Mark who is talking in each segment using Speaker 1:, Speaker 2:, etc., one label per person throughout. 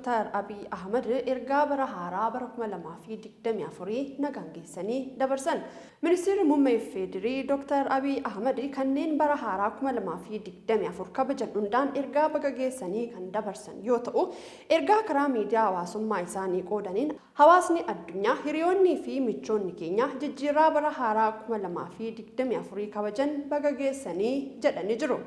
Speaker 1: Dr. Abiy Ahmad ergaa bara haaraa bara 2024 nagaan geessanii dabarsan. Ministirri Muummee FDRI Dr. Abiy Ahmad kanneen bara haaraa 2024 kabajan hundaan ergaa baga geessanii kan dabarsan yoo ta'u, ergaa karaa miidiyaa hawaasummaa isaanii qoodaniin hawaasni addunyaa, hiriyoonnii fi michoonni keenya jijjiirraa bara haaraa 2024 kabajan baga geessanii jedhanii jiru.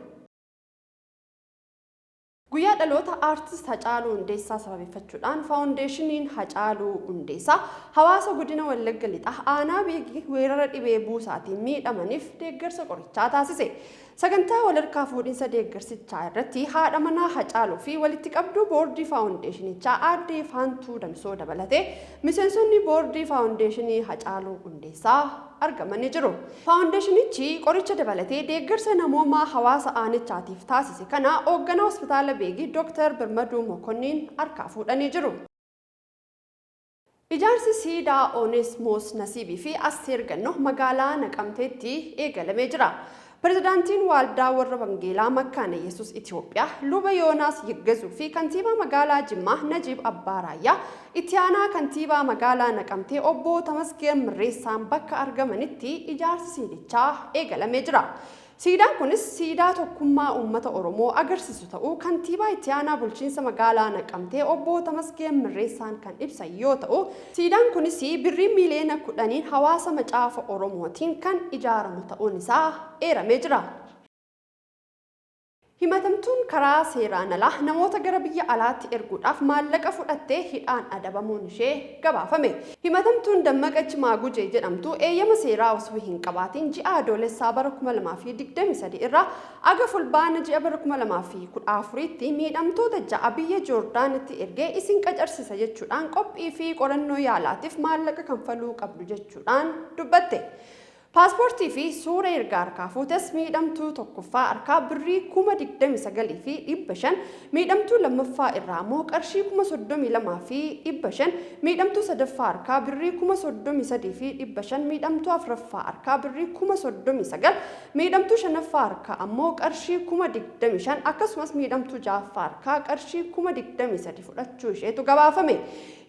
Speaker 1: Guyyaa dhaloota Aartist Hacaaluu Hundeessaa sababeeffachuudhaan Faawundeeshiniin Hacaaluu Hundeessaa hawaasa Godina Wallagga Lixaa Aanaa Beegii weerara dhibee buusaatiin miidhamaniif deeggarsa qorichaa taasise. Sagantaa walharkaa fuudhinsa deeggarsichaa irratti haadha manaa Hacaaluu fi walitti qabduu boordii faawundeeshinichaa Aaddee Faantuu Damsoo dabalatee miseensonni boordii faawundeeshinii Hacaaluu Hundeessaa argamanii jiru. Faawundeeshinichi qoricha dabalatee deeggarsa namoomaa hawaasa aanichaatiif taasise kana oogganaa Hospitaala Beegii Dooktar Birmaduu Mokonniin harkaa fuudhanii jiru. Ijaarsi siidaa Oneesmoos Nasiibii fi Asteer Gannoo magaalaa Naqamteetti eegalamee jira. Pirezidaantiin Waaldaa Warra Wangeelaa Makkaana Yesuus Itiyoophiyaa Luba Yoonaas Yiggazuu fi Kantiibaa Magaalaa Jimmaa Najiib Abbaa Raayyaa, Itti Aanaa Kantiibaa Magaalaa Naqamtee Obbo Tamasgeen Mirreessaan bakka argamanitti ijaarsi siidichaa eegalamee jira. Siidaan kunis siidaa tokkummaa uummata Oromoo agarsiisu ta'uu Kantiibaa Itti Aanaa Bulchiinsa Magaalaa Naqamtee Obbo Tamasgeen Mirreessaan kan ibsan yoo ta'u, siidaan kunis birrii miiliyoona 10n hawaasa Macaafa Oromootiin kan ijaaramu ta'uun isaa eeramee jira. Himatamtuun karaa seeraan alaa namoota gara biyya alaatti erguudhaaf maallaqa fudhatte hidhaan adabamuun ishee gabaafame. Himatamtuun Dammaqach Maagujee jedhamtu eeyyama seeraa osoo hin qabaatiin ji'a Adoolessaa bara 2023 irraa aga Fulbaana ji'a bara 2014tti miidhamtoota 6 biyya Joordaanitti ergee isin qacarsisa jechuudhaan qophii fi qorannoo yaalaatiif maallaqa kanfaluu qabdu jechuudhaan dubbatte. Paaspoortii fi suura erga harkaa fuutes miidhamtuu tokkoffaa harkaa birrii 29,500, miidhamtuu lammaffaa irraa ammoo qarshii 32,500, miidhamtuu sadaffaa harkaa birrii 33,500, miidhamtuu afraffaa harkaa birrii 39,000, miidhamtuu shanaffaa harkaa ammoo qarshii 25,000 akkasumas miidhamtuu ja'affaa harkaa qarshii 23,000 fudhachuu isheetu gabaafame.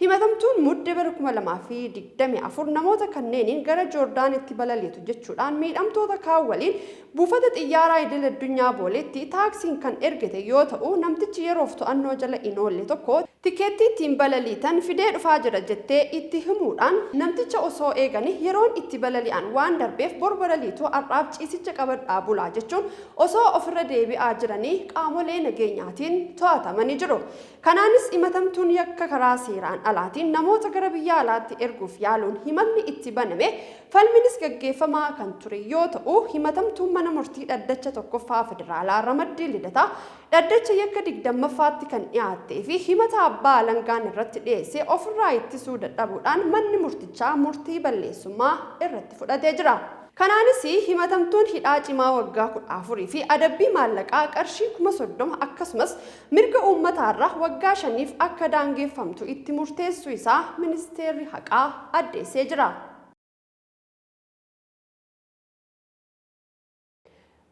Speaker 1: Himatamtuun Mudde bara 2024 namoota kanneeniin gara Joordaanitti balaliitu jechuudhaan miidhamtoota kaan waliin buufata xiyyaaraa idil-addunyaa Booleetti taaksiin kan ergite yoo ta'u, namtichi yeroof to'annoo jala hin oolle tokko tikeettii ittiin balaliitan fidee dhufaa jira jettee itti himuudhaan namticha osoo eeganii yeroon itti balali'an waan darbeef bor balaliitu har'aaf ciisicha qabadhaa bulaa jechuun osoo ofirra deebi'aa jiranii qaamolee nageenyaatiin to'atamanii jiru. Kanaanis himatamtuun yakka karaa seeraan alaatiin namoota gara biyya alaatti erguuf yaaluun himatni itti baname falminis gaggeeffamaa kan ture yoo ta'u, himatamtuun mana murtii dhaddacha 1ffaa Federaalaa ramaddii Lidataa dhaddacha yakka 20ffaatti kan dhiyaattee fi himata abbaa alangaan irratti dhiyeesse ofirraa ittisuu dadhabuudhaan manni murtichaa murtii balleessummaa irratti fudhatee jira. Kanaanis himatamtuun hidhaa cimaa waggaa 14 fi adabbii maallaqaa qarshii 30,000 akkasumas mirga uummataarra waggaa shaniif akka daangeeffamtu itti murteessuu isaa Ministeerri Haqaa addeessee jira.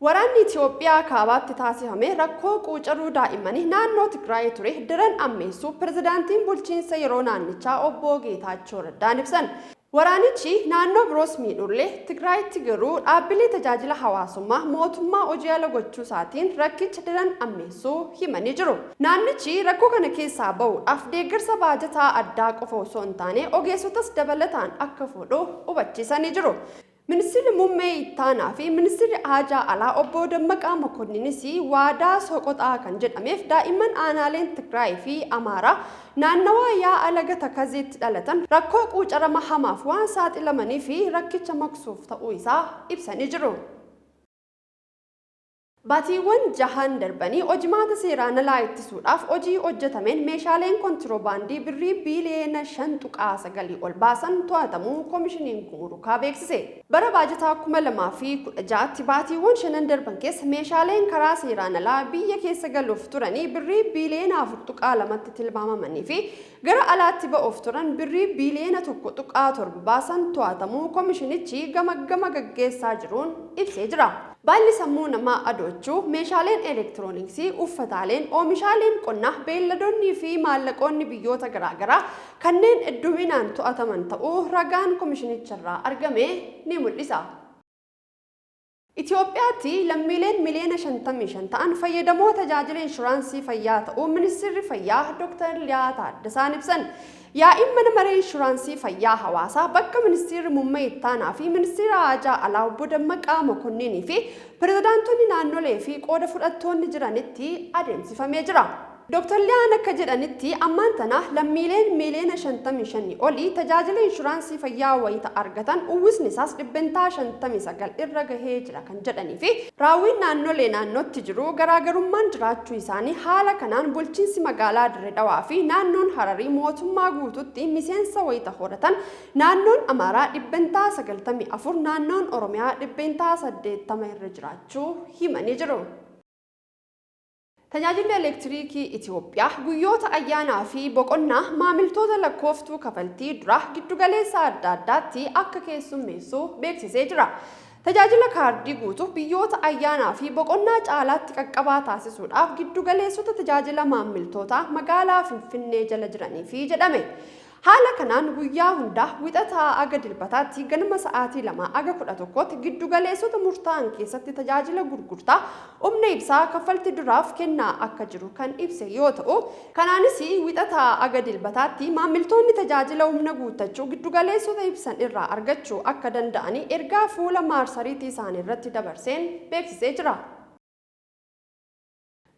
Speaker 1: Waraanni Itiyoophiyaa Kaabaatti taasifame rakkoo quucaruu daa'immanii naannoo Tigraay ture daran ammeessuu Pirezidaantiin Bulchiinsa Yeroo Naannichaa Obbo Geetaachoo Raddaan ibsan. Waraanichi naannoo biroos miidhullee, Tigraayitti garuu dhaabbilee tajaajila hawaasummaa mootummaa hojii ala gochuusaatiin rakkicha daran ammeessuu himanii jiru. Naannichi rakkoo kana keessaa bahuudhaaf deeggarsa baajataa addaa qofa osoo hin taane ogeessotas dabalataan akka fuudhu hubachiisanii jiru. Ministirri Mummee Ittaanaa fi Ministirri Haajaa Alaa Obbo Dammaqaa Mokonninis waadaa Soqoxaa kan jedhameef daa'imman aanaaleen Tigraay fi Amaaraa naannawaa yaa'a laga Takazeetti dhalatan rakkoo quucarama hamaaf waan saaxilamaniif rakkicha maqsuuf ta'uu isaa ibsanii jiru. Baatiiwwan jahan darbanii hojimaata seeraanalaa ittisuudhaaf hojii hojjetameen meeshaaleen kontiroobaandii birrii biiliyoona 5.9 ol baasan to'atamuu Komishiniin Gumurukaa beeksise. Bara baajataa 2016tti baatiiwwan shanan darban keessa meeshaaleen karaa seeraan alaa biyya keessa galuuf turanii birrii biiliyoona 4.2tti tilmaamamanii fi gara alaatti ba'uuf turan birrii biiliyoona 1.7 baasan to'atamuu komishinichi gamaggama gaggeessaa jiruun ibsee jira. Baalli sammuu namaa adoochuu, meeshaaleen elektirooniksii, uffataaleen, oomishaaleen qonnaa, beeyladoonnii fi maallaqoonni biyyoota garaagaraa kanneen hedduminaan to'ataman ta'uu ragaan komishinicharraa argame ni mul'isa. Itoophiyaatti lammiileen miliyoona 55 ta'an fayyadamoo tajaajila inshuraansii fayyaa ta'uu Ministeerri Fayyaa Dr. Liyaa Taaddasaan ibsan. Yaa'iin mana maree inshuraansii fayyaa hawaasaa bakka Ministeerri Muummee Ittaanaa fi Ministeera Haajaa Alaa Obbo Dammaqaa Mokonninii fi pirezidaantonni naannolee fi qooda fudhattoonni jiranitti adeemsifamee jira. Dr. Liyaan akka jedhanitti ammaan tana lammiileen miliyoona 55 olii tajaajila inshuraansii fayyaa wayita argatan uwwisni isaas 59% irra gahee jira kan jedhanii fi raawwiin naannolee naannootti jiru garaagarummaan jiraachuu isaanii haala kanaan bulchiinsi magaalaa Dirree Dhawaa fi naannoon Hararii mootummaa guututti miseensa wayita horatan naannoon Amaaraa 94%, naannoon Oromiyaa 80% irra jiraachuu himanii jiru. Tajaajilli elektiriikii Itoophiyaa guyyoota ayyaanaa fi boqonnaa maamiltoota lakkooftuu kafaltii dura giddugaleessa adda addaatti akka keessummeessu beeksisee jira. Tajaajila kaardii guutuu biyyoota ayyaanaa fi boqonnaa caalaatti qaqqabaa taasisuudhaaf giddugaleessota tajaajila maamiltootaa magaalaa Finfinnee jala jiranii fi jedhame. Haala kanaan guyyaa hundaa Wixataa aga Dilbataatti ganama sa'aatii 2 aga 11tti giddugaleessota murtaa'an keessatti tajaajila gurgurtaa humna ibsaa kaffalti duraaf kennaa akka jiru kan ibse yoo ta'u, kanaanis Wixataa aga Dilbataatti maamiltoonni tajaajila humna guuttachuu giddugaleessota ibsan irraa argachuu akka danda'ani ergaa fuula maarsariitii isaaniirratti dabarseen beeksisee jira.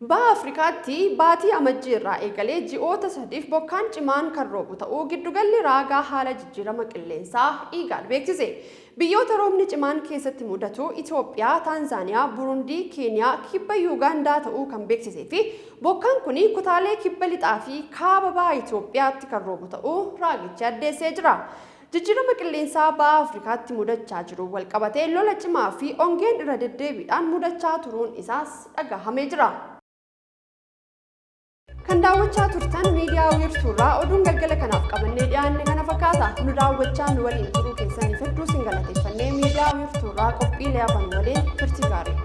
Speaker 1: Baha Afrikaatti baatii Amajjii irraa eegalee ji'oota sadiif bokkaan cimaan kan roobu ta'uu Giddugalli Raagaa Haala Jijjiirama Qilleensaa IGAD beeksise. Biyyoota roobni cimaan keessatti mudatu Itoophiyaa, Taanzaaniyaa, Burundii, Keeniyaa, Kibba Yuugaandaa ta'uu kan beeksisee fi bokkaan kuni kutaalee Kibba Lixaa fi Kaaba Baha Itoophiyaatti kan roobu ta'uu raagichi addeessee jira. Jijjiirama qilleensaa Baha Afrikaatti mudachaa jiruun walqabatee lola cimaa fi ongeen irra deddeebiidhaan mudachaa turuun isaas dhagahamee jira. Kan daawwachaa turtan miidiyaa Wiirtuurraa oduun galgala kanaaf qabannee dhiyaanne kana fakkaata. Nu daawwachaa nu waliin turuu keessaniif hedduu sin galateeffannee miidiyaa Wiirtuurraa qophiilee hafan waliin turtii gaarii.